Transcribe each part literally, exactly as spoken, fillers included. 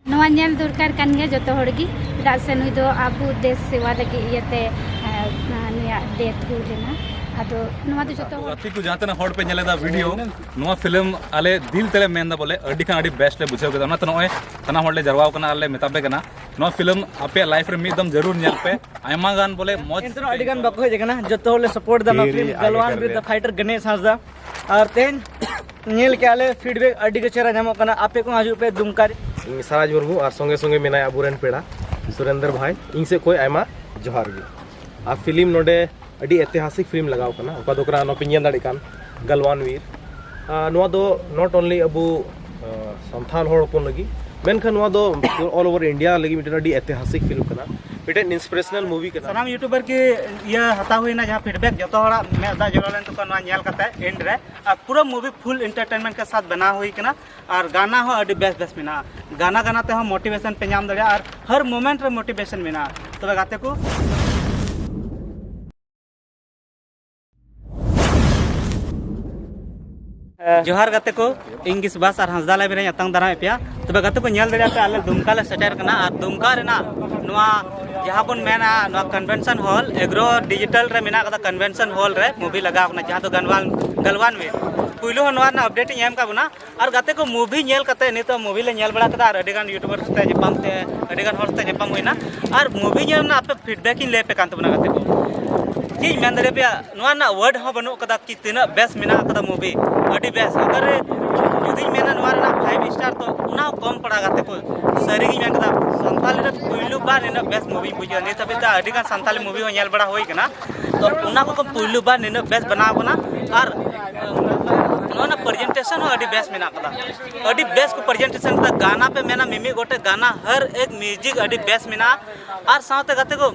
ᱱᱚᱣᱟ ᱧᱮᱞ ᱫᱚᱨᱠᱟᱨ ᱠᱟᱱ ᱜᱮᱭᱟ ᱡᱚᱛᱚ ᱦᱚᱲ ᱜᱮ, ᱪᱮᱫᱟᱜ ᱥᱮ ᱱᱩᱭ ᱫᱚ ᱟᱵᱚ ᱫᱮᱥ ᱥᱮᱵᱟ ᱞᱟᱹᱜᱤᱫ ᱤᱭᱟᱹᱛᱮ, ᱮ, ᱱᱩᱭᱟᱜ ᱰᱮᱛᱷ ᱦᱩᱭ ᱞᱮᱱᱟ᱾ ᱟᱫᱚ ᱱᱚᱣᱟ ᱫᱚ ᱡᱚᱛᱚ ᱦᱚᱲ ᱜᱟᱛᱮ ᱠᱚ ᱡᱟᱦᱟᱸ ᱛᱤᱱᱟᱹᱜ ᱦᱚᱲ ᱯᱮ ᱧᱮᱞᱮᱫᱟ ᱵᱷᱤᱰᱤᱭᱳ, ᱱᱚᱣᱟ ᱯᱷᱤᱞᱢ ᱟᱞᱮ ᱫᱤᱞ ᱛᱮᱞᱮ ᱢᱮᱱᱫᱟ ᱵᱚᱞᱮ ᱟᱹᱰᱤ ᱠᱷᱟᱱ ᱟᱹᱰᱤ ᱵᱮᱥᱴ ᱞᱮ ᱵᱩᱡᱷᱟᱹᱣ ᱠᱮᱫᱟ᱾ ᱚᱱᱟᱛᱮ ᱱᱚᱜᱼᱚᱭ ᱥᱟᱱᱟᱢ ᱦᱚᱲ ᱞᱮ ᱡᱟᱨᱣᱟ ᱠᱟᱱᱟ ᱟᱨ ᱞᱮ ᱢᱮᱛᱟ ᱯᱮ ᱠᱟᱱᱟ, ᱱᱚᱣᱟ ᱯᱷᱤᱞᱢ ᱟᱯᱮᱭᱟᱜ ᱞᱟᱭᱤᱯᱷ ᱨᱮ ᱢᱤᱫ ᱫᱚᱢ ᱡᱟᱹᱨᱩᱲ ᱧᱮᱞ ᱯᱮ᱾ ᱟᱭᱢᱟ ᱜᱟᱱ ᱵᱚᱞᱮ ᱢᱚᱡᱽ ᱮᱱᱛᱮ ᱨᱮᱦᱚᱸ ᱟᱹᱰᱤ ᱜᱟᱱ ᱵᱟᱠᱚ ᱦᱮᱡ ᱟᱠᱟᱱᱟ, ᱡᱚᱛᱚ ᱦᱚᱲ ᱞᱮ ᱥᱟᱯᱳᱨᱴ ᱮᱫᱟ ᱱᱚᱣᱟ ᱯᱷᱤᱞᱢ ᱜᱟᱞᱣᱟᱱ ᱵᱤᱨ ᱫᱟ ᱯᱷᱟᱭᱴᱟᱨ ᱜᱟᱱᱮᱥ ᱦᱟᱸᱥᱫᱟ᱾ ᱟᱨ ᱛᱮᱦᱮᱧ ᱧᱮᱞ ᱠᱮᱜᱼᱟ ᱞᱮ, ᱯᱷᱤᱰᱵᱮᱠ ᱟᱹᱰᱤ ᱜᱮ ᱪᱮᱦᱨᱟ ᱧᱟᱢᱚᱜ ᱠᱟᱱᱟ᱾ ᱟᱯᱮ ᱠᱚᱦᱚᱸ ᱦᱤᱡᱩᱜ ᱯᱮ ᱫᱩᱢᱠᱟ ᱨᱮ᱾ ᱤᱧ ᱥᱟᱨᱟᱡᱽ ᱢᱩᱨᱢᱩ ᱟᱨ ᱥᱚᱸᱜᱮ ᱥᱚᱸᱜᱮ ᱢᱮᱱᱟᱭᱟ ᱟᱵᱚᱨᱮᱱ ᱯᱮᱲᱟ ᱥᱩᱨᱮᱱᱫᱨ ᱵᱷᱟᱭ᱾ ᱤᱧ ᱥᱮᱫ ᱠᱷᱚᱱ ᱟᱭᱢᱟ ᱡᱚᱦᱟᱨ ᱜᱮ᱾ ᱟᱨ ᱯᱷᱤᱞᱢ ᱱᱚᱰᱮ ᱟᱹᱰᱤ ᱮᱛᱤᱦᱟᱥᱤᱠ ᱯᱷᱤᱞᱢ ᱞᱟᱜᱟᱣ ᱠᱟᱱᱟ, ᱚᱠᱟ ᱫᱚ ᱠᱟᱱᱟ ᱱᱚᱣᱟ ᱯᱮ ᱧᱮᱞ ᱫᱟᱲᱮᱭᱟᱜ ᱠᱟᱱ ᱜᱟᱞᱣᱟᱱ ᱵᱤᱨ᱾ ᱟᱨ ᱱᱚᱣᱟ ᱫᱚ not only ᱟᱵᱚ, ᱟᱸ, ᱥᱟᱱᱛᱟᱲ ᱦᱚᱲ ᱦᱚᱯᱚᱱ ᱞᱟᱹᱜᱤᱫ, ᱢᱮᱱᱠᱷᱟᱱ ᱱᱚᱣᱟ ᱫᱚ all over India ᱞᱟᱹᱜᱤᱫ ᱢᱤᱫᱴᱮᱱ ᱟᱹᱰᱤ ᱮᱛᱤᱦᱟᱥᱤᱠ ᱯᱷᱤᱞᱢ ᱠᱟᱱᱟ, ᱢᱤᱫᱴᱮᱱ ᱤᱱᱥᱯᱤᱨᱮᱥᱚᱱᱟᱞ ᱢᱩᱵᱷᱤ ᱠᱟᱱᱟ᱾ ᱥᱟᱱᱟᱢ ᱭᱩᱴᱩᱵᱟᱨ ᱜᱮ ᱤᱭᱟᱹ ᱦᱟᱛᱟᱣ ᱦᱩᱭᱱᱟ, ᱡᱟᱦᱟᱸ ᱯᱷᱤᱰᱵᱮᱠ ᱡᱚᱛᱚ ᱦᱚᱲᱟᱜ ᱢᱮᱫ ᱫᱟᱜ ᱡᱚᱨᱚ ᱞᱮᱱ ᱛᱟᱠᱚᱣᱟ ᱱᱚᱣᱟ ᱧᱮᱞ ᱠᱟᱛᱮ ᱮᱱᱰ ᱨᱮ᱾ ᱟᱨ ᱯᱩᱨᱟᱹ ᱢᱩᱵᱷᱤ ᱯᱷᱩᱞ ᱮᱱᱴᱟᱨᱴᱮᱱᱢᱮᱱᱴ ᱠᱮ ᱥᱟᱛᱷ ᱵᱮᱱᱟᱣ ᱦᱩᱭ ᱠᱟᱱᱟ᱾ ᱟᱨ ᱜᱟᱱᱟ ᱦᱚᱸ ᱟᱹᱰᱤ ᱵᱮᱥ ᱵᱮᱥ ᱢᱮᱱᱟᱜᱼᱟ᱾ ᱜᱟᱱᱟ ᱜᱟᱱᱟ ᱛᱮᱦᱚᱸ ᱢᱳᱴᱤᱵᱷᱮᱥᱚᱱ ᱯᱮ ᱧᱟᱢ ᱫᱟᱲᱮᱭᱟᱜᱼᱟ ᱟᱨ ᱦᱟᱨ ᱢᱳᱢᱮᱱᱴ ᱨᱮ ᱢᱳᱴᱤᱵᱷᱮᱥᱚᱱ ᱢᱮᱱᱟᱜᱼᱟ᱾ ᱛᱚᱵᱮ ᱜᱟᱛᱮ ᱠᱚ, ᱡᱚᱦᱟᱨ ᱜᱟᱛᱮ ᱠᱚ, ᱤᱧ ᱜᱮ ᱥᱩᱵᱷᱟᱥ ᱟᱨ ᱦᱟᱸᱥᱫᱟ ᱞᱟᱭᱤᱵᱷ ᱨᱮᱧ ᱟᱛᱟᱝ ᱫᱟᱨᱟᱢᱮᱫ ᱯᱮᱭᱟ᱾ ᱛᱚᱵᱮ ᱜᱟᱛᱮ ᱠᱚ, ᱧᱮᱞ ᱫᱟᱲᱮᱭᱟᱜ ᱯᱮ, ᱟᱞᱮ ᱫᱩᱢᱠᱟ ᱞᱮ ᱥᱮᱴᱮᱨ ᱠᱟᱱᱟ ᱟᱨ ᱫᱩᱢᱠᱟ ᱨᱮᱱᱟᱜ ᱱᱚᱣᱟ ᱡᱟᱦᱟᱸ ᱵᱚᱱ ᱢᱮᱱᱟ ᱱᱚᱣᱟ ᱠᱚᱱᱵᱷᱮᱱᱥᱚᱱ ᱦᱚᱞ ᱮᱜᱽᱨᱳ ᱰᱤᱡᱤᱴᱟᱞ ᱨᱮ ᱢᱮᱱᱟᱜ ᱠᱟᱫᱟ, ᱠᱚᱱᱵᱷᱮᱱᱥᱚᱱ ᱦᱚᱞ ᱨᱮ ᱢᱩᱵᱷᱤ ᱞᱟᱜᱟᱣ ᱠᱟᱱᱟ, ᱡᱟᱦᱟᱸ ᱫᱚ ᱜᱟᱱᱣᱟᱞ ᱜᱟᱞᱣᱟᱱ ᱢᱤᱞ᱾ ᱯᱩᱭᱞᱩ ᱦᱚᱸ ᱱᱚᱣᱟ ᱨᱮᱱᱟᱜ ᱟᱯᱰᱮᱴ ᱤᱧ ᱮᱢ ᱠᱟᱫ ᱵᱚᱱᱟ᱾ ᱟᱨ ᱜᱟᱛᱮ ᱠᱚ, ᱢᱩᱵᱷᱤ ᱧᱮᱞ ᱠᱟᱛᱮ, ᱱᱤᱛᱚᱜ ᱢᱩᱵᱷᱤ ᱞᱮ ᱧᱮᱞ ᱵᱟᱲᱟ ᱠᱮᱫᱟ ᱟᱨ ᱟᱹᱰᱤ ᱜᱟᱱ ᱭᱩᱴᱩᱵᱟᱨ ᱥᱟᱛᱮ ᱧᱟᱯᱟᱢ ᱛᱮ, ᱟᱹᱰᱤ ᱜᱟᱱ ᱦᱚᱲ ᱥᱟᱛᱮ ᱧᱟᱯᱟᱢ ᱦᱩᱭᱱᱟ᱾ ᱟᱨ ᱢᱩᱵᱷᱤ ᱧᱮᱞ ᱨᱮᱱᱟᱜ ᱟᱯᱮ ᱯᱷᱤᱰᱵᱮᱠ ᱤᱧ ᱞᱟᱹᱭ ᱟᱯᱮ ᱠᱟᱱ ᱛᱟᱵᱚᱱᱟ ᱜᱟᱛᱮ ᱠᱚ᱾ ᱪᱮᱫ ᱤᱧ ᱢᱮᱱ ᱫᱟᱲᱮᱭᱟᱯᱮᱭᱟ, ᱱᱚᱣᱟ ᱨᱮᱱᱟᱜ ᱣᱟᱨᱰ ᱦᱚᱸ ᱵᱟᱹᱱᱩᱜ ᱠᱟᱫᱟ ᱠᱤ ᱛᱤᱱᱟᱹᱜ ᱵᱮᱥ ᱢᱮᱱᱟᱜ ᱠᱟᱫᱟ ᱢᱩᱵᱷᱤ᱾ ᱟᱹᱰᱤ ᱵᱮᱥ᱾ ᱟᱜᱟᱨ ᱡᱩᱫᱤᱧ ᱢᱮᱱᱟ ᱱᱚᱣᱟ ᱨᱮᱱᱟᱜ ᱯᱷᱟᱭᱤᱵᱷ ᱥᱴᱟᱨ, ᱛᱚ ᱚᱱᱟ ᱦᱚᱸ ᱠᱚᱢ ᱯᱟᱲᱟ ᱜᱟᱛᱮ ᱠᱚ᱾ ᱥᱟᱹᱨᱤ ᱜᱤᱧ ᱢᱮᱱ ᱠᱟᱫᱟ, ᱥᱟᱱᱛᱟᱞᱤ ᱨᱮ ᱯᱩᱭᱞᱩ ᱵᱟᱨ ᱱᱤᱱᱟᱹᱜ ᱵᱮᱥ ᱢᱩᱵᱷᱤᱧ ᱵᱩᱡᱷᱟᱹᱣᱟ᱾ ᱱᱤᱛ ᱦᱟᱹᱵᱤᱡ ᱛᱮ ᱟᱹᱰᱤ ᱜᱟᱱ ᱥᱟᱱᱛᱟᱞᱤ ᱢᱩᱵᱷᱤ ᱦᱚᱸ ᱧᱮᱞ ᱵᱟᱲᱟ ᱦᱩᱭ ᱠᱟᱱᱟ, ᱛᱚ ᱚᱱᱟ ᱠᱚ ᱠᱷᱚᱱ ᱯᱩᱭᱞᱩ ᱵᱟᱨ ᱱᱤᱱᱟᱹᱜ ᱵᱮᱥ ᱵᱮᱱᱟᱣ ᱠᱟᱱᱟ᱾ ᱟᱨ ᱱᱚᱣᱟ ᱨᱮᱱᱟᱜ ᱯᱨᱮᱡᱮᱱᱴᱮᱥᱚᱱ ᱦᱚᱸ ᱟᱹᱰᱤ ᱵᱮᱥ ᱢᱮᱱᱟᱜ ᱠᱟᱫᱟ, ᱟᱹᱰᱤ ᱵᱮᱥ ᱠᱚ ᱯᱨᱮᱡᱮᱱᱴᱮᱥᱚᱱ ᱠᱟᱫᱟ᱾ ᱜᱟᱱᱟ ᱯᱮ ᱢᱮᱱᱟ ᱢᱤᱢᱤᱫ ᱜᱚᱴᱮᱡ ᱜᱟᱱᱟ, ᱦᱟᱨ ᱮᱠ ᱢᱤᱭᱩᱡᱤᱠ ᱟᱹᱰᱤ ᱵᱮᱥ ᱢᱮᱱᱟᱜᱼᱟ᱾ ᱟᱨ ᱥᱟᱶᱛᱮ ᱜᱟᱛᱮ ᱠᱚ,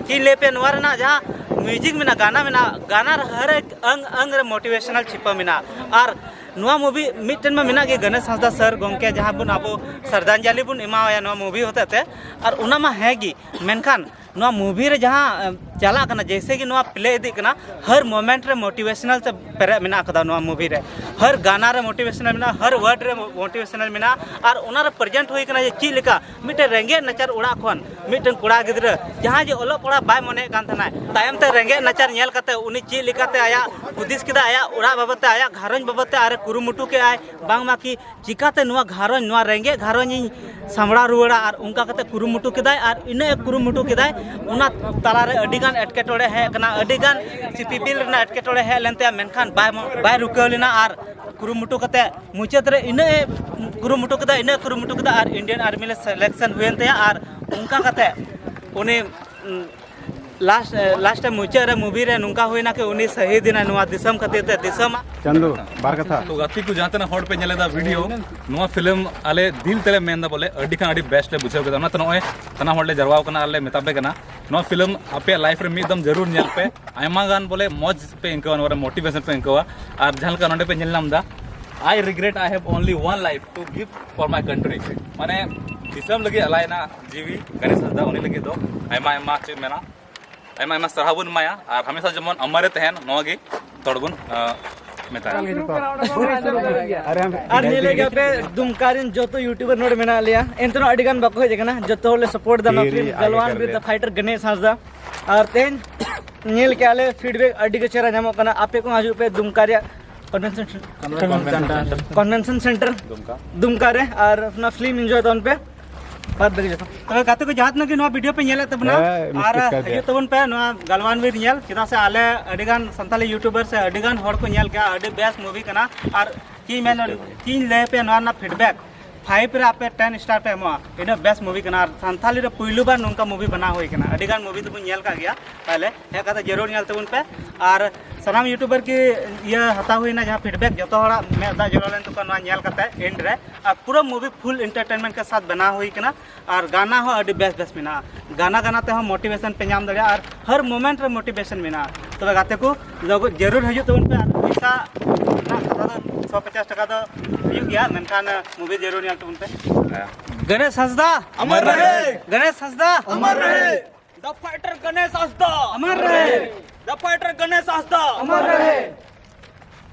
ᱪᱮᱫ ᱤᱧ ᱞᱟᱹᱭ ᱯᱮ, ᱱᱚᱣᱟ ᱨᱮᱱᱟᱜ ᱡᱟᱦᱟᱸ ᱢᱤᱭᱩᱡᱤᱠ ᱢᱮᱱᱟᱜᱼᱟ, ᱜᱟᱱᱟ ᱢᱮᱱᱟᱜᱼᱟ, ᱜᱟᱱᱟ ᱨᱮ ᱦᱟᱨ ᱮᱠ ᱟᱝ ᱟᱝ ᱨᱮ ᱢᱳᱴᱤᱵᱷᱮᱥᱚᱱᱟᱞ ᱪᱷᱤᱯᱟᱹ ᱢᱮᱱᱟᱜᱼᱟ᱾ ᱟᱨ ᱱᱚᱣᱟ ᱢᱩᱵᱷᱤ ᱢᱤᱫᱴᱮᱱ ᱢᱟ ᱢᱮᱱᱟᱜ ᱜᱮ, ᱜᱚᱱᱮᱥ ᱦᱟᱸᱥᱫᱟ ᱥᱟᱨ ᱜᱚᱢᱠᱮ ᱡᱟᱦᱟᱸ ᱵᱚᱱ ᱟᱵᱚ ᱥᱨᱟᱫᱷᱟᱧᱡᱚᱞᱤ ᱵᱚᱱ ᱮᱢᱟᱣᱟᱭᱟ ᱱᱚᱣᱟ ᱢᱩᱵᱷᱤ ᱦᱚᱛᱮᱡ ᱛᱮ, ᱟᱨ ᱚᱱᱟ ᱢᱟ ᱦᱮᱸ ᱜᱮ, ᱢᱮᱱᱠᱷᱟᱱ ᱱᱚᱣᱟ ᱢᱩᱵᱷᱤ ᱨᱮ ᱡᱟᱦᱟᱸ, ᱮ, ᱪᱟᱞᱟᱜ ᱠᱟᱱᱟ, ᱡᱮᱭᱥᱮ ᱠᱤ ᱱᱚᱣᱟ ᱯᱞᱮ ᱤᱫᱤᱜ ᱠᱟᱱᱟ, ᱦᱟᱨ ᱢᱳᱢᱮᱱᱴ ᱨᱮ ᱢᱳᱴᱤᱵᱷᱮᱥᱚᱱᱟᱞ ᱛᱮ ᱯᱮᱨᱮᱡ ᱢᱮᱱᱟᱜ ᱟᱠᱟᱫᱟ ᱱᱚᱣᱟ ᱢᱩᱵᱷᱤ ᱨᱮ᱾ ᱦᱟᱨ ᱜᱟᱱᱟ ᱨᱮ ᱢᱳᱴᱤᱵᱷᱮᱥᱚᱱᱟᱞ ᱢᱮᱱᱟᱜᱼᱟ, ᱦᱟᱨ ᱣᱟᱨᱰ ᱨᱮ ᱢᱳᱴᱤᱵᱷᱮᱥᱚᱱᱟᱞ ᱢᱮᱱᱟᱜᱼᱟ᱾ ᱟᱨ ᱚᱱᱟ ᱨᱮ ᱯᱨᱮᱡᱮᱱᱴ ᱦᱩᱭ ᱠᱟᱱᱟ ᱡᱮ ᱪᱮᱫ ᱞᱮᱠᱟ ᱢᱤᱫᱴᱮᱱ ᱨᱮᱸᱜᱮᱡ ᱱᱟᱪᱟᱨ ᱚᱲᱟᱜ ᱠᱷᱚᱱ ᱢᱤᱫᱴᱮᱱ ᱠᱚᱲᱟ ᱜᱤᱫᱽᱨᱟᱹ, ᱡᱟᱦᱟᱸᱭ ᱡᱮ ᱚᱞᱚᱜ ᱯᱟᱲᱦᱟᱜ ᱵᱟᱭ ᱢᱚᱱᱮᱭᱮᱫ ᱠᱟᱱ ᱛᱟᱦᱮᱱᱟᱭ, ᱛᱟᱭᱚᱢ ᱛᱮ ᱨᱮᱸᱜᱮᱡ ᱱᱟᱪᱟᱨ ᱧᱮᱞ ᱠᱟᱛᱮ ᱩᱱᱤ ᱪᱮᱫ ᱞᱮᱠᱟᱛᱮ ᱟᱭᱟᱜ ᱦᱩᱫᱤᱥ ᱠᱮᱫᱟ, ᱟᱭᱟᱜ ᱚᱲᱟᱜ ᱵᱟᱵᱚᱫ ᱛᱮ, ᱟᱭᱟᱜ ᱜᱷᱟᱨᱚᱸᱡᱽ ᱵᱟᱵᱚᱫ ᱛᱮ ᱟᱨᱮ ᱠᱩᱨᱩᱢᱩᱴᱩ ᱠᱮᱫᱟᱭ, ᱵᱟᱝᱢᱟ ᱠᱤ ᱪᱤᱠᱟᱛᱮ ᱱᱚᱣᱟ ᱜᱷᱟᱨᱚᱸᱡᱽ, ᱱᱚᱣᱟ ᱨᱮᱸᱜᱮᱡ ᱜᱷᱟᱨᱚᱸᱡᱽ ᱤᱧ ᱥᱟᱢᱵᱲᱟᱣ ᱨᱩᱣᱟᱹᱲᱟ᱾ ᱟᱨ ᱚᱱᱠᱟ ᱠᱟᱛᱮ ᱠᱩᱨᱩᱢᱩᱴᱩ ᱠᱮᱫᱟᱭ, ᱟᱨ ᱤᱱᱟᱹ ᱠᱩᱨᱩᱢᱩᱴᱩ ᱠᱮᱫᱟᱭ, ᱚᱱᱟ ᱛᱟᱞᱟᱨᱮ ᱟᱹᱰᱤᱜᱟᱱ ᱮᱴᱠᱮᱴᱚᱬᱮ ᱦᱮᱡ ᱟᱠᱟᱱᱟ, ᱟᱹᱰᱤᱜᱟᱱ ᱥᱤᱯᱤᱵᱤᱞ ᱨᱮᱱᱟᱜ ᱮᱴᱠᱮᱴᱚᱬᱮ ᱦᱮᱡ ᱞᱮᱱ ᱛᱟᱭᱟ, ᱢᱮᱱᱠᱷᱟᱱ ᱵᱟᱭ ᱢᱚ-, ᱵᱟᱭ ᱨᱩᱠᱟᱹᱣ ᱞᱮᱱᱟ᱾ ᱟᱨ ᱠᱩᱨᱩᱢᱩᱴᱩ ᱠᱟᱛᱮ ᱢᱩᱪᱟᱹᱫ ᱨᱮ ᱤᱱᱟᱹ ᱠᱩᱨᱩᱢᱩᱴᱩ ᱠᱮᱫᱟ, ᱤᱱᱟᱹ ᱠᱩᱨᱩᱢᱩᱴᱩ ᱠᱮᱫᱟ, ᱟᱨ ᱤᱱᱰᱤᱭᱟᱱ ᱟᱨᱢᱤ ᱨᱮ ᱥᱤᱞᱮᱠᱥᱚᱱ ᱦᱩᱭᱮᱱ ᱛᱟᱭᱟ᱾ ᱟᱨ ᱚᱱᱠᱟ ᱠᱟᱛᱮ ᱩᱱᱤ, ᱩᱢ, ᱞᱟᱥᱴ, ᱞᱟᱥᱴ ᱢᱩᱪᱟᱹᱫ ᱨᱮ ᱢᱩᱵᱷᱤ ᱨᱮ ᱱᱚᱝᱠᱟ ᱦᱩᱭᱱᱟ ᱠᱤ ᱩᱱᱤ ᱥᱟᱹᱦᱤᱫ ᱮᱱᱟᱭ ᱱᱚᱣᱟ ᱫᱤᱥᱚᱢ ᱠᱷᱟᱹᱛᱤᱨ ᱛᱮ, ᱫᱤᱥᱚᱢ᱾ ᱪᱟᱸᱫᱩ, ᱵᱟᱨ ᱠᱟᱛᱷᱟ᱾ ᱛᱚ ᱜᱟᱛᱮ ᱠᱚ, ᱡᱟᱦᱟᱸ ᱛᱤᱱᱟᱹᱜ ᱦᱚᱲ ᱯᱮ ᱧᱮᱞ ᱮᱫᱟ ᱵᱷᱤᱰᱤᱭᱳ, ᱱᱚᱣᱟ ᱯᱷᱤᱞᱢ ᱟᱞᱮ ᱫᱤᱞ ᱛᱮᱞᱮ ᱢᱮᱱ ᱮᱫᱟ ᱵᱚᱞᱮ ᱟᱹᱰᱤ ᱠᱷᱟᱱ ᱟᱹᱰᱤ ᱵᱮᱥᱴ ᱞᱮ ᱵᱩᱡᱷᱟᱹᱣ ᱠᱮᱫᱟ᱾ ᱚᱱᱟᱛᱮ ᱱᱚᱜᱼᱚᱭ ᱥᱟᱱᱟᱢ ᱦᱚᱲ ᱞᱮ ᱡᱟᱨᱣᱟ ᱟᱠᱟᱱᱟ ᱟᱨ ᱞᱮ ᱢᱮᱛᱟ ᱯᱮ ᱠᱟᱱᱟ, ᱱᱚᱣᱟ ᱯᱷᱤᱞᱢ ᱟᱯᱮᱭᱟᱜ ᱞᱟᱭᱤᱯᱷ ᱨᱮ ᱢᱤᱫ ᱫᱚᱢ ᱡᱟᱹᱨᱩᱲ ᱧᱮᱞ ᱯᱮ᱾ ᱟᱭᱢᱟ ᱜᱟᱱ ᱵᱚᱞᱮ ᱢᱚᱡᱽ ᱯᱮ ᱟᱹᱭᱠᱟᱹᱣᱟ, ᱱᱚᱣᱟ ᱨᱮ ᱢᱳᱴᱤᱵᱷᱮᱥᱚᱱ ᱯᱮ ᱟᱹᱭᱠᱟᱹᱣᱟ᱾ ᱟᱨ ᱡᱟᱦᱟᱸ ᱞᱮᱠᱟ ᱱᱚᱰᱮ ᱯᱮ ᱧᱮᱞ ᱧᱟᱢ ᱮᱫᱟ, "I regret I have only one life to give for my country." ᱢᱟᱱᱮ ᱫᱤᱥᱚᱢ ᱞᱟᱹᱜᱤᱫ ᱟᱞᱟᱭᱮᱱᱟ ᱡᱤᱣᱤ ᱜᱟᱱᱮᱥ ᱦᱟᱸᱥᱫᱟ, ᱩᱱᱤ ᱞᱟᱹᱜᱤᱫ ᱫᱚ ᱟᱭᱢᱟ ᱟᱭᱢᱟ ᱪᱮᱫ ᱢᱮᱱᱟ, ᱟᱭᱢᱟ ᱟᱭᱢᱟ ᱥᱟᱨᱦᱟᱣ ᱵᱚᱱ ᱮᱢᱟᱭᱟ᱾ ᱟᱨ ᱦᱟᱢᱮᱥᱟ ᱡᱮᱢᱚᱱ ᱟᱢᱟᱨ ᱮ ᱛᱟᱦᱮᱱ, ᱱᱚᱣᱟ ᱜᱮ ᱛᱷᱚᱲᱟ ᱵᱚᱱ, ᱟᱸ, ᱢᱮᱛᱟᱭᱟ᱾ ᱟᱨ ᱧᱮᱞᱮᱫ ᱜᱮᱭᱟ ᱯᱮ ᱫᱩᱢᱠᱟ ᱨᱮᱱ ᱡᱚᱛᱚ ᱭᱩᱴᱩᱵᱟᱨ ᱱᱚᱰᱮ ᱢᱮᱱᱟᱜ ᱞᱮᱭᱟ, ᱮᱱᱛᱮ ᱨᱮᱦᱚᱸ ᱟᱹᱰᱤ ᱜᱟᱱ ᱵᱟᱠᱚ ᱦᱮᱡ ᱟᱠᱟᱱᱟ᱾ ᱡᱚᱛᱚ ᱦᱚᱲ ᱞᱮ ᱥᱟᱯᱳᱨᱴ ᱮᱫᱟ ᱱᱚᱣᱟ ᱯᱷᱤᱞᱢ ᱜᱟᱞᱣᱟᱱ ᱵᱤᱨ ᱫᱟ ᱯᱷᱟᱭᱴᱟᱨ ᱜᱟᱱᱮᱥ ᱦᱟᱸᱥᱫᱟ᱾ ᱟᱨ ᱛᱮᱦᱮᱧ ᱧᱮᱞ ᱠᱮᱜᱼᱟ ᱞᱮ, ᱯᱷᱤᱰᱵᱮᱠ ᱟᱹᱰᱤ ᱜᱮ ᱪᱮᱦᱨᱟ ᱧᱟᱢᱚᱜ ᱠᱟᱱᱟ᱾ ᱟᱯᱮ ᱠᱚᱦᱚᱸ ᱦᱤᱡᱩᱜ ᱯᱮ ᱫᱩᱢᱠᱟ ᱨᱮᱭᱟᱜ ᱠᱚᱱᱵᱷᱮᱱᱥᱚᱱ, ᱠᱚᱱᱵᱷᱮᱱᱥᱚᱱ ᱥᱮᱱᱴᱟᱨ ᱫᱩᱢᱠᱟ᱾ ᱫᱩᱢᱠᱟ ᱨᱮ, ᱟᱨ ᱚᱱᱟ ᱯᱷᱤᱞᱢ ᱮᱱᱡᱚᱭ ᱛᱟᱵᱚᱱ ᱯᱮ᱾ ᱵᱟᱫ ᱵᱟᱹᱠᱤ ᱡᱚᱛᱚ᱾ ᱛᱚᱵᱮ ᱜᱟᱛᱮ ᱠᱚ, ᱡᱟᱦᱟᱸ ᱛᱤᱱᱟᱹᱜ ᱜᱮ ᱱᱚᱣᱟ ᱵᱷᱤᱰᱤᱭᱳ ᱯᱮ ᱧᱮᱞᱮᱫ ᱛᱟᱵᱚᱱᱟ, ᱦᱮᱸ, ᱟᱨ ᱢᱤᱥᱴᱮᱠ ᱠᱟᱨ ᱦᱤᱡᱩᱜ ᱫᱤᱭᱟ᱾ ᱛᱟᱵᱚᱱ ᱯᱮ ᱱᱚᱣᱟ ᱜᱟᱞᱣᱟᱱ ᱵᱤᱨ ᱧᱮᱞ, ᱪᱮᱫᱟᱜ ᱥᱮ ᱟᱞᱮ ᱟᱹᱰᱤ ᱜᱟᱱ ᱥᱟᱱᱛᱟᱞᱤ ᱭᱩᱴᱩᱵᱟᱨ ᱥᱮ ᱟᱹᱰᱤ ᱜᱟᱱ ᱦᱚᱲ ᱠᱚ ᱧᱮᱞ ᱠᱮᱜᱼᱟ, ᱟᱹᱰᱤ ᱵᱮᱥ ᱢᱩᱵᱷᱤ ᱠᱟᱱᱟ᱾ ᱟᱨ ᱪᱮᱫ ᱤᱧ ᱢᱮᱱ, ᱪᱮᱫ ᱤᱧ ᱞᱟᱹᱭ ᱟᱯᱮᱭᱟ, ᱱᱚᱣᱟ ᱨᱮᱱᱟᱜ ᱯᱷᱤᱰᱵᱮᱠ ᱯᱷᱟᱭᱤᱵᱷ ᱨᱮ ᱟᱯᱮ ᱴᱮᱱ ᱥᱴᱟᱨ ᱯᱮ ᱮᱢᱚᱜᱼᱟ, ᱤᱱᱟᱹᱜ ᱵᱮᱥ ᱢᱩᱵᱷᱤ ᱠᱟᱱᱟ᱾ ᱟᱨ ᱥᱟᱱᱛᱟᱞᱤ ᱨᱮ ᱯᱩᱭᱞᱩ ᱵᱟᱨ ᱱᱚᱝᱠᱟ ᱢᱩᱵᱷᱤ ᱵᱮᱱᱟᱣ ᱦᱩᱭ ᱠᱟᱱᱟ᱾ ᱟᱹᱰᱤ ᱜᱟᱱ ᱢᱩᱵᱷᱤ ᱫᱚᱵᱚᱱ ᱧᱮᱞ ᱠᱟᱜ ᱜᱮᱭᱟ, ᱛᱟᱦᱞᱮ ᱦᱮᱡ ᱠᱟᱛᱮ ᱡᱟᱹᱨᱩᱲ ᱧᱮᱞ ᱛᱟᱵᱚᱱ ᱯᱮ᱾ ᱟᱨ ᱥᱟᱱᱟᱢ ᱭᱩᱴᱩᱵᱟᱨ ᱜᱮ ᱤᱭᱟᱹ ᱦᱟᱛᱟᱣ ᱦᱩᱭᱱᱟ, ᱡᱟᱦᱟᱸ ᱯᱷᱤᱰᱵᱮᱠ, ᱡᱚᱛᱚ ᱦᱚᱲᱟᱜ ᱢᱮᱫ ᱫᱟᱜ ᱡᱚᱨᱚ ᱞᱮᱱ ᱛᱟᱠᱚᱣᱟ ᱱᱚᱣᱟ ᱧᱮᱞ ᱠᱟᱛᱮ ᱮᱱᱰ ᱨᱮ᱾ ᱟᱨ ᱯᱩᱨᱟᱹ ᱢᱩᱵᱷᱤ ᱯᱷᱩᱞ ᱮᱱᱴᱟᱨᱴᱮᱱᱢᱮᱱᱴ ᱠᱮ ᱥᱟᱛᱷ ᱵᱮᱱᱟᱣ ᱦᱩᱭ ᱠᱟᱱᱟ᱾ ᱟᱨ ᱜᱟᱱᱟ ᱦᱚᱸ ᱟᱹᱰᱤ ᱵᱮᱥ ᱵᱮᱥ ᱢᱮᱱᱟᱜᱼᱟ, ᱜᱟᱱᱟ ᱜᱟᱱᱟ ᱛᱮᱦᱚᱸ ᱢᱳᱴᱤᱵᱷᱮᱥᱚᱱ ᱯᱮ ᱧᱟᱢ ᱫᱟᱲᱮᱭᱟᱜᱼᱟ, ᱟᱨ ᱦᱟᱨ ᱢᱳᱢᱮᱱᱴ ᱨᱮ ᱢᱳᱴᱤᱵᱷᱮᱥᱚᱱ ᱢᱮᱱᱟᱜᱼᱟ᱾ ᱛᱚᱵᱮ ᱜᱟᱛᱮ ᱠᱚ, ᱞᱚᱜᱚ-, ᱡᱟᱹᱨᱩᱲ ᱦᱤᱡᱩᱜ ᱛᱟᱵᱚᱱ ᱯᱮ᱾ ᱟᱨ ᱯᱚᱭᱥᱟ ᱨᱮᱱᱟᱜ ᱠᱟᱛᱷᱟ ᱫᱚ ᱥᱚ ᱯᱚᱪᱟᱥ ᱴᱟᱠᱟ ᱫᱚ ᱦᱩᱭᱩᱜ ᱜᱮᱭᱟ, ᱢᱮᱱᱠᱷᱟᱱ ᱢᱩᱵᱷᱤ ᱡᱟᱹᱨᱩᱲ ᱧᱮᱞ ᱛᱟᱵᱚᱱ ᱯᱮ᱾ ᱦᱮᱸ᱾ Ganesh Hansda, ᱟᱢᱟᱨ ᱨᱚᱦᱮ᱾ Ganesh Hansda, ᱟᱢᱟᱨ ᱨᱚᱦᱮ᱾ The fighter Ganesh Hasda. अमर रहे। The fighter Ganesh Hasda. अमर रहे।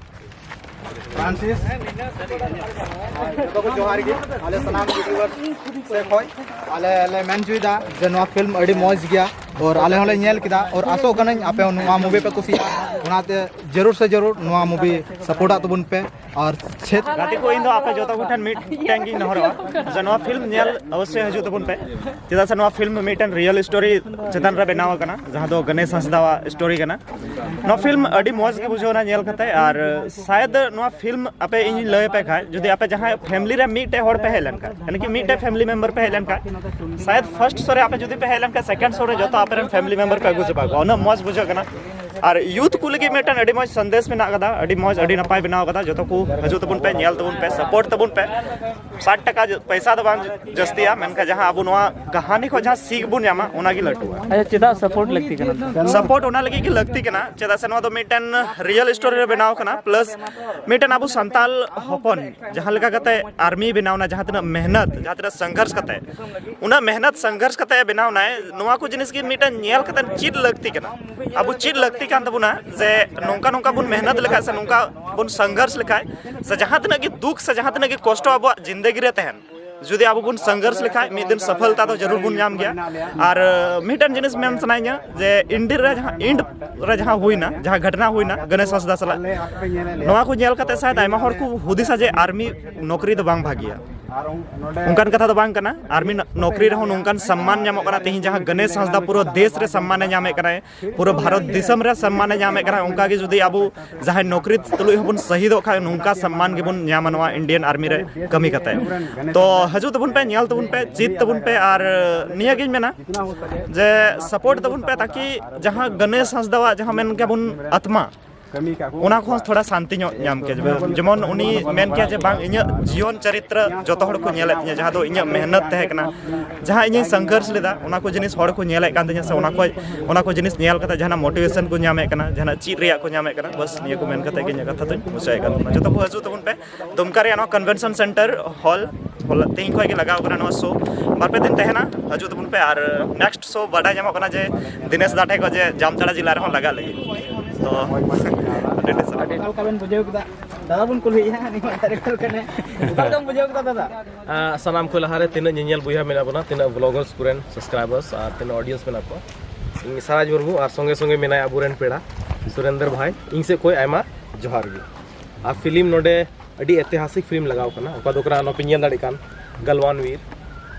फ्रांसिस, ᱡᱚᱛᱚ ᱠᱚ ᱡᱚᱦᱟᱨ ᱜᱮ᱾ ᱟᱞᱮ ᱥᱟᱱᱟᱢ YouTuber ᱥᱮᱫ ᱠᱷᱚᱱ ᱟᱞᱮ ᱞᱮ ᱢᱮᱱ ᱦᱚᱪᱚᱭᱮᱫᱟ ᱡᱮ ᱱᱚᱣᱟ ᱯᱷᱤᱞᱢ ᱟᱹᱰᱤ ᱢᱚᱡᱽ ᱜᱮᱭᱟ, ᱟᱨ ᱟᱞᱮ ᱦᱚᱸᱞᱮ ᱧᱮᱞ ᱠᱮᱫᱟ, ᱟᱨ ᱟᱥᱚᱜ ᱠᱟᱹᱱᱟᱹᱧ ᱟᱯᱮ ᱦᱚᱸ ᱱᱚᱣᱟ ᱢᱩᱵᱷᱤ ᱯᱮ ᱠᱩᱥᱤᱭᱟᱜᱼᱟ᱾ ᱚᱱᱟᱛᱮ ᱡᱟᱹᱨᱩᱲ ᱥᱮ ᱡᱟᱹᱨᱩᱲ ᱱᱚᱣᱟ ᱢᱩᱵᱷᱤ ᱥᱟᱯᱳᱨᱴᱟᱜ ᱛᱟᱵᱚᱱ ᱯᱮ᱾ ᱟᱨ ᱪᱮᱫ ᱜᱟᱛᱮ ᱠᱚ, ᱤᱧ ᱫᱚ ᱟᱯᱮ ᱡᱚᱛᱚ ᱠᱚ ᱴᱷᱮᱱ ᱢᱤᱫᱴᱮᱱ ᱜᱤᱧ ᱱᱮᱦᱚᱨᱚᱜᱼᱟ ᱡᱮ ᱱᱚᱣᱟ ᱯᱷᱤᱞᱢ ᱧᱮᱞ ᱚᱵᱚᱥᱥᱳᱭ ᱦᱤᱡᱩᱜ ᱛᱟᱵᱚᱱ ᱯᱮ, ᱪᱮᱫᱟᱜ ᱥᱮ ᱱᱚᱣᱟ ᱯᱷᱤᱞᱢ ᱢᱤᱫᱴᱮᱱ ᱨᱤᱭᱮᱞ ᱥᱴᱳᱨᱤ ᱪᱮᱛᱟᱱ ᱨᱮ ᱵᱮᱱᱟᱣ ᱟᱠᱟᱱᱟ, ᱡᱟᱦᱟᱸ ᱫᱚ ᱜᱚᱱᱮᱥ ᱦᱟᱸᱥᱫᱟᱣᱟᱜ ᱥᱴᱳᱨᱤ ᱠᱟᱱᱟ᱾ ᱱᱚᱣᱟ ᱯᱷᱤᱞᱢ ᱟᱹᱰᱤ ᱢᱚᱡᱽ ᱜᱮ ᱵᱩᱡᱷᱟᱹᱣ ᱮᱱᱟ ᱧᱮᱞ ᱠᱟᱛᱮ᱾ ᱟᱨ ᱥᱟᱭᱮᱫ ᱱᱚᱣᱟ ᱯᱷᱤᱞᱢ ᱟᱯᱮ ᱤᱧᱤᱧ ᱞᱟᱹᱭ ᱟᱯᱮ ᱠᱷᱟᱡ, ᱡᱩᱫᱤ ᱟᱯᱮ ᱡᱟᱦᱟᱸᱭ ᱯᱷᱮᱢᱤᱞᱤ ᱨᱮ ᱢᱤᱫᱴᱮᱡ ᱦᱚᱲ ᱯᱮ ᱦᱮᱡ ᱞᱮᱱᱠᱷᱟᱡ, ᱭᱟᱱᱤ ᱠᱤ ᱢᱤᱫᱴᱮᱡ ᱯᱷᱮᱢᱤᱞᱤ ᱢᱮᱢᱵᱟᱨ ᱯᱮ ᱦᱮᱡ ᱞᱮᱱᱠᱷᱟᱡ, ᱥᱟᱭᱮᱫ ᱯᱷᱟᱨᱥᱴ ᱥᱳ ᱨᱮ ᱟᱯᱮ ᱡᱩᱫᱤ ᱯᱮ ᱦᱮᱡ ᱞᱮᱱᱠᱷᱟᱡ, ᱥᱮᱠᱮᱱᱰ ᱥᱳ ᱨᱮ ᱡᱚᱛᱚ ᱟᱯᱮ ᱨᱮᱱ ᱯᱷᱮᱢᱤᱞᱤ ᱢᱮᱢᱵᱟᱨ ᱯᱮ ᱟᱹᱜᱩ ᱪᱟᱵᱟ ᱠᱚᱣᱟ᱾ ᱩᱱᱟᱹᱜ ᱢᱚᱡᱽ ᱵᱩᱡᱷᱟᱹᱜ ᱠᱟᱱᱟ᱾ ᱟᱨ ᱭᱩᱛᱷ ᱠᱚ ᱞᱟᱹᱜᱤᱫ ᱢᱤᱫᱴᱮᱱ ᱟᱹᱰᱤ ᱢᱚᱡᱽ ᱥᱟᱸᱫᱮᱥ ᱢᱮᱱᱟᱜ ᱠᱟᱫᱟ, ᱟᱹᱰᱤ ᱢᱚᱡᱽ, ᱟᱹᱰᱤ ᱱᱟᱯᱟᱭ ᱵᱮᱱᱟᱣ ᱠᱟᱫᱟ᱾ ᱡᱚᱛᱚ ᱠᱚ ᱦᱤᱡᱩᱜ ᱛᱟᱵᱚᱱ ᱯᱮ, ᱧᱮᱞ ᱛᱟᱵᱚᱱ ᱯᱮ, ᱥᱟᱯᱳᱨᱴ ᱛᱟᱵᱚᱱ ᱯᱮ᱾ ᱥᱟᱴ ᱴᱟᱠᱟ ᱡᱚ-, ᱯᱚᱭᱥᱟ ᱫᱚ ᱵᱟᱝ ᱡᱟᱹᱥᱛᱤᱭᱟ, ᱢᱮᱱᱠᱷᱟᱱ ᱡᱟᱦᱟᱸ ᱟᱵᱚ ᱱᱚᱣᱟ ᱠᱟᱹᱦᱱᱤ ᱠᱷᱚᱱ ᱡᱟᱦᱟᱸ ᱥᱤᱠ ᱵᱚᱱ ᱧᱟᱢᱟ, ᱚᱱᱟ ᱜᱮ ᱞᱟᱹᱴᱩᱣᱟ᱾ ᱟᱪᱪᱷᱟ, ᱪᱮᱫᱟᱜ ᱥᱟᱯᱳᱨᱴ ᱞᱟᱹᱠᱛᱤ ᱠᱟᱱᱟ? ᱥᱟᱯᱳᱨᱴ ᱚᱱᱟ ᱞᱟᱹᱜᱤᱫ ᱜᱮ ᱞᱟᱹᱠᱛᱤ ᱠᱟᱱᱟ, ᱪᱮᱫᱟᱜ ᱥᱮ ᱱᱚᱣᱟ ᱫᱚ ᱢᱤᱫᱴᱮᱱ ᱨᱤᱭᱮᱞ ᱥᱴᱳᱨᱤ ᱨᱮ ᱵᱮᱱᱟᱣ ᱠᱟᱱᱟ, ᱯᱞᱟᱥ ᱢᱤᱫᱴᱮᱱ ᱟᱵᱚ ᱥᱟᱱᱛᱟᱞ ᱦᱚᱯᱚᱱ ᱡᱟᱦᱟᱸ ᱞᱮᱠᱟ ᱠᱟᱛᱮ ᱟᱨᱢᱤ ᱵᱮᱱᱟᱣ ᱮᱱᱟ, ᱡᱟᱦᱟᱸ ᱛᱤᱱᱟᱹᱜ ᱢᱮᱦᱱᱚᱛ, ᱡᱟᱦᱟᱸ ᱛᱤᱱᱟᱹᱜ ᱥᱚᱝᱜᱷᱚᱨᱥ ᱠᱟᱛᱮ, ᱩᱱᱟᱹᱜ ᱢᱮᱦᱱᱚᱛ ᱥᱚᱝᱜᱷᱚᱨᱥ ᱠᱟᱛᱮ ᱵᱮᱱᱟᱣ ᱮᱱᱟᱭ, ᱱᱚᱣᱟ ᱠᱚ ᱡᱤᱱᱤᱥ ᱜᱮ ᱢᱤᱫᱴᱮᱱ ᱧᱮᱞ ᱠᱟᱛᱮ ᱪᱮᱫ ᱞᱟᱹᱠᱛᱤ ᱠᱟᱱᱟ᱾ ᱟᱵᱚ ᱪᱮᱫ ᱞᱟᱹᱠᱛᱤ ᱠᱟᱱ ᱛᱟᱵᱚᱱᱟ ᱡᱮ ᱱᱚᱝᱠᱟ ᱱᱚᱝᱠᱟ ᱵᱚᱱ ᱢᱮᱦᱱᱚᱛ ᱞᱮᱠᱷᱟᱡ ᱥᱮ ᱱᱚᱝᱠᱟ ᱵᱚᱱ ᱥᱚᱝᱜᱷᱚᱨᱥ ᱞᱮᱠᱷᱟᱡ, ᱥᱮ ᱡᱟᱦᱟᱸ ᱛᱤᱱᱟᱹᱜ ᱜᱮ ᱫᱩᱠ ᱥᱮ ᱡᱟᱦᱟᱸ ᱛᱤᱱᱟᱹᱜ ᱜᱮ ᱠᱚᱥᱴᱚ ᱟᱵᱚᱣᱟᱜ ᱡᱤᱱᱫᱮᱜᱤ ᱨᱮ ᱛᱟᱦᱮᱱ, ᱡᱩᱫᱤ ᱟᱵᱚ ᱵᱚᱱ ᱥᱚᱝᱜᱷᱚᱨᱥ ᱞᱮᱠᱷᱟᱡ, ᱢᱤᱫ ᱫᱤᱱ ᱥᱚᱯᱷᱚᱞᱛᱟ ᱫᱚ ᱡᱟᱹᱨᱩᱲ ᱵᱚᱱ ᱧᱟᱢ ᱜᱮᱭᱟ᱾ ᱟᱨ, ᱟᱹ, ᱢᱤᱫᱴᱮᱱ ᱡᱤᱱᱤᱥ ᱢᱮᱱ ᱥᱟᱱᱟᱭᱤᱧᱟ ᱡᱮ ᱤᱱᱰᱤ ᱨᱮ ᱡᱟᱦᱟᱸ, ᱤᱱᱰ ᱨᱮ ᱡᱟᱦᱟᱸ ᱦᱩᱭᱱᱟ, ᱡᱟᱦᱟᱸ ᱜᱷᱚᱴᱱᱟ ᱦᱩᱭᱱᱟ ᱜᱚᱱᱮᱥ ᱦᱟᱸᱥᱫᱟ ᱥᱟᱞᱟᱜ, ᱱᱚᱣᱟ ᱠᱚ ᱧᱮᱞ ᱠᱟᱛᱮ ᱥᱟᱭᱮᱫ ᱟᱭᱢᱟ ᱦᱚᱲ ᱠᱚ ᱦᱩᱫᱤᱥᱟ ᱡᱮ ᱟᱨᱢᱤ ᱱᱚᱠᱨᱤ ᱫᱚ ᱵᱟᱝ ᱵᱷᱟᱜᱮᱭᱟ᱾ ᱚᱱᱠᱟᱱ ᱠᱟᱛᱷᱟ ᱫᱚ ᱵᱟᱝ ᱠᱟᱱᱟ᱾ ᱟᱨᱢᱤ ᱱᱚᱠᱨᱤ ᱨᱮᱦᱚᱸ ᱱᱚᱝᱠᱟᱱ ᱥᱚᱢᱢᱟᱱ ᱧᱟᱢᱚᱜ ᱠᱟᱱᱟ᱾ ᱛᱮᱦᱮᱧ ᱡᱟᱦᱟᱸ ᱜᱚᱱᱮᱥ ᱦᱟᱸᱥᱫᱟ ᱯᱩᱨᱟᱹ ᱫᱮᱥ ᱨᱮ ᱥᱚᱢᱢᱟᱱᱮ ᱧᱟᱢᱮᱫ ᱠᱟᱱᱟᱭ, ᱯᱩᱨᱟᱹ ᱵᱷᱟᱨᱚᱛ ᱫᱤᱥᱚᱢ ᱨᱮ ᱥᱚᱢᱢᱟᱱᱮ ᱧᱟᱢᱮᱫ ᱠᱟᱱᱟ, ᱚᱱᱠᱟ ᱜᱮ ᱡᱩᱫᱤ ᱟᱵᱚ ᱡᱟᱦᱟᱸᱭ ᱱᱚᱠᱨᱤ ᱛᱩᱞᱩᱡ ᱦᱚᱸᱵᱚᱱ ᱥᱟᱹᱦᱤᱫᱚᱜ ᱠᱷᱟᱡ, ᱱᱚᱝᱠᱟ ᱥᱚᱢᱢᱟᱱ ᱜᱮᱵᱚᱱ ᱧᱟᱢᱟ ᱱᱚᱣᱟ ᱤᱱᱰᱤᱭᱟᱱ ᱟᱨᱢᱤ ᱨᱮ ᱠᱟᱹᱢᱤ ᱠᱟᱛᱮ᱾ ᱛᱚ ᱦᱤᱡᱩᱜ ᱛᱟᱵᱚᱱ ᱯᱮ, ᱧᱮᱞ ᱛᱟᱵᱚᱱ ᱯᱮ, ᱪᱮᱫ ᱛᱟᱵᱚᱱ ᱯᱮ᱾ ᱟᱨ ᱱᱤᱭᱟᱹ ᱜᱤᱧ ᱢᱮᱱᱟ ᱡᱮ ᱥᱟᱯᱳᱨᱴ ᱛᱟᱵᱚᱱ ᱯᱮ, ᱛᱟᱠᱤ ᱡᱟᱦᱟᱸ ᱜᱚᱱᱮᱥ ᱦᱟᱸᱥᱫᱟᱣᱟᱜ ᱡᱟᱦᱟᱸ ᱢᱮᱱ ᱠᱮᱭᱟ ᱵᱚᱱ ᱟᱛᱢᱟ, ᱚᱱᱟ ᱠᱚᱦᱚᱸ ᱛᱷᱚᱲᱟ ᱥᱟᱱᱛᱤ ᱧᱚᱜ ᱧᱟᱢ ᱠᱮᱭᱟ᱾ ᱡᱮᱢᱚᱱ ᱩᱱᱤ ᱢᱮᱱ ᱠᱮᱭᱟ ᱡᱮ, "ᱵᱟᱝ, ᱤᱧᱟᱹᱜ ᱡᱤᱭᱚᱱ ᱪᱚᱨᱤᱛᱨᱚ ᱡᱚᱛᱚ ᱦᱚᱲ ᱠᱚ ᱧᱮᱞᱮᱫ ᱛᱤᱧᱟᱹ, ᱡᱟᱦᱟᱸ ᱫᱚ ᱤᱧᱟᱹᱜ ᱢᱮᱦᱱᱚᱛ ᱛᱟᱦᱮᱸ ᱠᱟᱱᱟ, ᱡᱟᱦᱟᱸ ᱤᱧᱤᱧ ᱥᱚᱝᱜᱷᱚᱨᱥ ᱞᱮᱫᱟ, ᱚᱱᱟ ᱠᱚ ᱡᱤᱱᱤᱥ ᱦᱚᱲ ᱠᱚ ᱧᱮᱞᱮᱫ ᱠᱟᱱ ᱛᱤᱧᱟᱹ ᱥᱮ ᱚᱱᱟ ᱠᱚ, ᱚᱱᱟ ᱠᱚ ᱡᱤᱱᱤᱥ ᱧᱮᱞ ᱠᱟᱛᱮ ᱡᱟᱦᱟᱱᱟᱜ ᱢᱳᱴᱤᱵᱷᱮᱥᱚᱱ ᱠᱚ ᱧᱟᱢᱮᱫ ᱠᱟᱱᱟ, ᱡᱟᱦᱟᱱᱟᱜ ᱪᱮᱫ ᱨᱮᱭᱟᱜ ᱠᱚ ᱧᱟᱢᱮᱫ ᱠᱟᱱᱟ᱾" ᱵᱟᱥ, ᱱᱤᱭᱟᱹ ᱠᱚ ᱢᱮᱱ ᱠᱟᱛᱮ ᱜᱮ ᱤᱧᱟᱹᱜ ᱠᱟᱛᱷᱟ ᱫᱚᱧ ᱢᱩᱪᱟᱹᱫ ᱮᱫ ᱠᱟᱱ ᱛᱟᱵᱚᱱᱟ᱾ ᱡᱚᱛᱚ ᱠᱚ ᱦᱤᱡᱩᱜ ᱛᱟᱵᱚᱱ ᱯᱮ ᱫᱩᱢᱠᱟ ᱨᱮᱭᱟᱜ ᱱᱚᱣᱟ ᱠᱚᱱᱵᱷᱮᱱᱥᱚᱱ ᱥᱮᱱᱴᱟᱨ ᱦᱚᱞ, ᱦᱚᱞ ᱛᱮᱦᱮᱧ ᱠᱷᱚᱱ ᱜᱮ ᱞᱟᱜᱟᱣ ᱠᱟᱱᱟ ᱱᱚᱣᱟ ᱥᱳ᱾ ᱵᱟᱨ ᱯᱮ ᱫᱤᱱ ᱛᱟᱦᱮᱱᱟ, ᱦᱤᱡᱩᱜ ᱛᱟᱵᱚᱱ ᱯᱮ᱾ ᱟᱨ ᱱᱮᱠᱥᱴ ᱥᱳ ᱵᱟᱰᱟᱭ ᱧᱟᱢᱚᱜ ᱠᱟᱱᱟ ᱡᱮ ᱫᱤᱱᱮᱥ ᱫᱟ ᱴᱷᱮᱱ ᱠᱷᱚᱱ ᱡᱮ ᱡᱟᱢᱛᱟᱲᱟ ᱡᱮᱞᱟ ᱨᱮᱦᱚᱸ ᱞᱟᱜᱟᱜ ᱞᱟᱹᱜᱤᱫ᱾ ᱛᱚ, ᱟᱹᱰᱤ ᱟᱹᱰᱤ ᱥᱟᱨᱦᱟᱣ᱾ ᱚᱠᱟ ᱞᱮᱠᱟ ᱵᱮᱱ ᱵᱩᱡᱷᱟᱹᱣ ᱠᱮᱫᱟ? ᱫᱟᱫᱟ ᱵᱚᱱ ᱠᱩᱞᱤᱭᱮᱭᱟ, ᱩᱱᱤ ᱢᱟ ᱰᱟᱭᱨᱮᱠᱴᱚᱨ ᱠᱟᱱᱟᱭ᱾ ᱚᱠᱟ ᱞᱮᱠᱟᱢ ᱵᱩᱡᱷᱟᱹᱣ ᱠᱮᱫᱟ ᱫᱟᱫᱟ? ᱟᱸ, ᱥᱟᱱᱟᱢ ᱠᱷᱚᱱ ᱞᱟᱦᱟᱨᱮ ᱛᱤᱱᱟᱹᱜ ᱧᱮᱧᱮᱞ ᱵᱚᱭᱦᱟ ᱢᱮᱱᱟᱜ ᱵᱚᱱᱟ, ᱛᱤᱱᱟᱹᱜ ᱵᱞᱚᱜᱟᱨᱥ ᱠᱚᱨᱮᱱ ᱥᱟᱵᱥᱠᱨᱟᱭᱵᱟᱨᱥ ᱟᱨ ᱛᱤᱱᱟᱹᱜ ᱚᱰᱤᱭᱮᱱᱥ ᱢᱮᱱᱟᱜ ᱠᱚᱣᱟ, ᱤᱧ ᱥᱟᱨᱟᱡᱽ ᱢᱩᱨᱢᱩ ᱟᱨ ᱥᱚᱸᱜᱮ ᱥᱚᱸᱜᱮ ᱢᱮᱱᱟᱭᱟ ᱟᱵᱚᱨᱮᱱ ᱯᱮᱲᱟ ᱥᱩᱨᱮᱱᱫᱨ ᱵᱷᱟᱭ, ᱤᱧ ᱥᱮᱫ ᱠᱷᱚᱱ ᱟᱭᱢᱟ ᱡᱚᱦᱟᱨ ᱜᱮ᱾ ᱟᱨ ᱯᱷᱤᱞᱢ ᱱᱚᱰᱮ ᱟᱹᱰᱤ ᱮᱛᱤᱦᱟᱥᱤᱠ ᱯᱷᱤᱞᱢ ᱞᱟᱜᱟᱣ ᱠᱟᱱᱟ, ᱚᱠᱟ ᱫᱚ ᱠᱟᱱᱟ ᱱᱚᱣᱟ ᱯᱮ ᱧᱮᱞ ᱫᱟᱲᱮᱭᱟᱜ ᱠᱟᱱ ᱜᱟᱞᱣᱟᱱ ᱵᱤᱨ᱾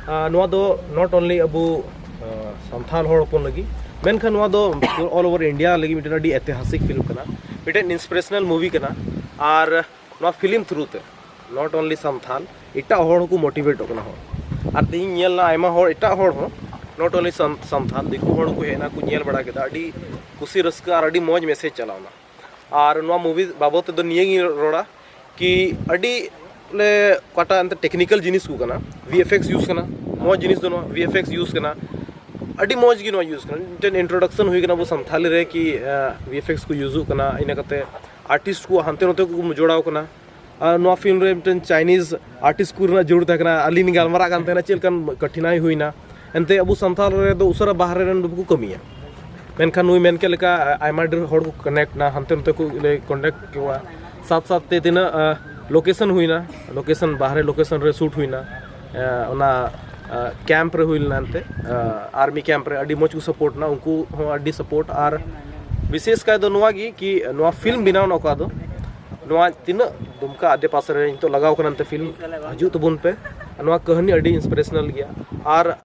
ᱟᱨ ᱱᱚᱣᱟ ᱫᱚ not only ᱟᱵᱚ, ᱟᱸ, ᱥᱟᱱᱛᱟᱲ ᱦᱚᱲ ᱦᱚᱯᱚᱱ ᱞᱟᱹᱜᱤᱫ, ᱢᱮᱱᱠᱷᱟᱱ ᱱᱚᱣᱟ ᱫᱚ all over India ᱞᱟᱹᱜᱤᱫ ᱢᱤᱫᱴᱮᱱ ᱟᱹᱰᱤ ᱮᱛᱤᱦᱟᱥᱤᱠ ᱯᱷᱤᱞᱢ ᱠᱟᱱᱟ, ᱢᱤᱫᱴᱮᱱ ᱤᱱᱥᱯᱤᱨᱮᱥᱚᱱᱟᱞ ᱢᱩᱵᱷᱤ ᱠᱟᱱᱟ᱾ ᱟᱨ ᱱᱚᱣᱟ ᱯᱷᱤᱞᱢ ᱛᱷᱨᱩ ᱛᱮ not only ᱥᱟᱱᱛᱟᱲ, ᱮᱴᱟᱜ ᱦᱚᱲ ᱦᱚᱸᱠᱚ ᱢᱳᱴᱤᱵᱷᱮᱴᱚᱜ ᱠᱟᱱᱟ ᱦᱚᱲ᱾ ᱟᱨ ᱛᱮᱦᱮᱧ ᱧᱮᱞ ᱮᱱᱟ ᱟᱭᱢᱟ ᱦᱚᱲ, ᱮᱴᱟᱜ ᱦᱚᱲ ᱦᱚᱸ, not only ᱥᱟᱱ-, ᱥᱟᱱᱛᱟᱲ, ᱫᱤᱠᱩ ᱦᱚᱲ ᱦᱚᱸᱠᱚ ᱦᱮᱡ ᱮᱱᱟ, ᱠᱚ ᱧᱮᱞ ᱵᱟᱲᱟ ᱠᱮᱫᱟ, ᱟᱹᱰᱤ ᱠᱩᱥᱤ ᱨᱟᱹᱥᱠᱟᱹ ᱟᱨ ᱟᱹᱰᱤ ᱢᱚᱡᱽ ᱢᱮᱥᱮᱡᱽ ᱪᱟᱞᱟᱣ ᱮᱱᱟ᱾ ᱟᱨ ᱱᱚᱣᱟ ᱢᱩᱵᱷᱤ ᱵᱟᱵᱚᱫ ᱛᱮᱫᱚ ᱱᱤᱭᱟᱹ ᱜᱤᱧ ᱨᱚᱲᱟ ᱠᱤ ᱟᱹᱰᱤ ᱵᱚᱞᱮ ᱚᱠᱟᱴᱟᱜ ᱮᱱᱛᱮ ᱴᱮᱠᱱᱤᱠᱮᱞ ᱡᱤᱱᱤᱥ ᱠᱚ ᱠᱟᱱᱟ, ᱵᱷᱤ ᱮᱯᱷ ᱮᱠᱥ ᱤᱭᱩᱡᱽ ᱠᱟᱱᱟ, ᱢᱚᱡᱽ ᱡᱤᱱᱤᱥ ᱫᱚ ᱱᱚᱣᱟ ᱵᱷᱤ ᱮᱯᱷ ᱮᱠᱥ ᱤᱭᱩᱡᱽ ᱠᱟᱱᱟ, ᱟᱹᱰᱤ ᱢᱚᱡᱽ ᱜᱮ ᱱᱚᱣᱟ ᱤᱭᱩᱡᱽ ᱠᱟᱱᱟ᱾ ᱢᱤᱫᱴᱮᱱ ᱤᱱᱴᱨᱳᱰᱟᱠᱥᱚᱱ ᱦᱩᱭ ᱠᱟᱱᱟ ᱟᱵᱚ ᱥᱟᱱᱛᱷᱟᱞᱤ ᱨᱮ ᱠᱤ, ᱟᱸ, ᱵᱷᱤ ᱮᱯᱷ ᱮᱠᱥ ᱠᱚ ᱤᱭᱩᱡᱚᱜ ᱠᱟᱱᱟ, ᱤᱱᱟᱹ ᱠᱟᱛᱮ ᱟᱨᱴᱤᱥᱴ ᱠᱚ ᱦᱟᱱᱛᱮ ᱱᱚᱛᱮ ᱠᱚ ᱡᱚᱲᱟᱣ ᱠᱟᱱᱟ᱾ ᱟᱨ ᱱᱚᱣᱟ ᱯᱷᱤᱞᱢ ᱨᱮ ᱢᱤᱫᱴᱮᱱ ᱪᱟᱭᱱᱤᱡᱽ ᱟᱨᱴᱤᱥᱴ ᱠᱚ ᱨᱮᱱᱟᱜ ᱡᱟᱹᱨᱩᱲ ᱛᱟᱦᱮᱸ ᱠᱟᱱᱟ, ᱟᱹᱞᱤᱧ ᱞᱤᱧ ᱜᱟᱞᱢᱟᱨᱟᱜ ᱠᱟᱱ ᱛᱟᱦᱮᱱᱟ ᱪᱮᱫ ᱞᱮᱠᱟᱱ ᱠᱚᱴᱷᱤᱱᱟᱭ ᱦᱩᱭᱱᱟ᱾ ᱮᱱᱛᱮ ᱟᱵᱚ ᱥᱟᱱᱛᱟᱲ ᱨᱮᱫᱚ ᱩᱥᱟᱹᱨᱟ ᱵᱟᱦᱨᱮ ᱨᱮᱱ ᱫᱚ ᱵᱟᱠᱚ ᱠᱟᱹᱢᱤᱭᱟ, ᱢᱮᱱᱠᱷᱟᱱ ᱱᱩᱭ ᱢᱮᱱ ᱠᱮᱫ ᱞᱮᱠᱟ ᱟᱭᱢᱟ ᱰᱷᱮᱨ ᱦᱚᱲ ᱠᱚ ᱠᱟᱱᱮᱠᱴ ᱮᱱᱟ, ᱦᱟᱱᱛᱮ ᱱᱚᱛᱮ ᱠᱚ ᱞᱮ ᱠᱚᱱᱴᱟᱠᱴ ᱠᱚᱣᱟ, ᱥᱟᱛ ᱥᱟᱛ ᱛᱮ ᱛᱤᱱᱟᱹᱜ, ᱟᱸ, ᱞᱳᱠᱮᱥᱚᱱ ᱦᱩᱭᱱᱟ, ᱞᱳᱠᱮᱥᱚᱱ ᱵᱟᱦᱨᱮ ᱞᱳᱠᱮᱥᱚᱱ ᱨᱮ ᱥᱩᱴ ᱦᱩᱭᱱᱟ, ᱟᱸ, ᱚᱱᱟ, ᱟᱸ, ᱠᱮᱢᱯ ᱨᱮ ᱦᱩᱭ ᱞᱮᱱᱟ ᱮᱱᱛᱮ, ᱟᱸ, ᱟᱨᱢᱤ ᱠᱮᱢᱯ ᱨᱮ ᱟᱹᱰᱤ ᱢᱚᱡᱽ ᱠᱚ ᱥᱟᱯᱳᱨᱴ ᱮᱱᱟ, ᱩᱱᱠᱩ ᱦᱚᱸ ᱟᱹᱰᱤ ᱥᱟᱯᱳᱨᱴ᱾ ᱟᱨ ᱵᱤᱥᱮᱥ ᱠᱟᱭ ᱫᱚ ᱱᱚᱣᱟ ᱜᱮ ᱠᱤ ᱱᱚᱣᱟ ᱯᱷᱤᱞᱢ ᱵᱮᱱᱟᱣ ᱮᱱᱟ ᱚᱠᱟ ᱫᱚ ᱱᱚᱣᱟ ᱛᱤᱱᱟᱹᱜ ᱫᱩᱢᱠᱟ ᱟᱰᱮ ᱯᱟᱥᱮ ᱨᱮ ᱱᱤᱛᱚᱜ ᱞᱟᱜᱟᱣ ᱠᱟᱱᱟ ᱮᱱᱛᱮ ᱯᱷᱤᱞᱢ, ᱦᱤᱡᱩᱜ ᱛᱟᱵᱚᱱ ᱯᱮ᱾ ᱱᱚᱣᱟ ᱠᱟᱹᱦᱱᱤ ᱟᱹᱰᱤ ᱤᱱᱥᱯᱤᱨᱮᱥᱚᱱᱟᱞ ᱜᱮᱭᱟ᱾ ᱟᱨ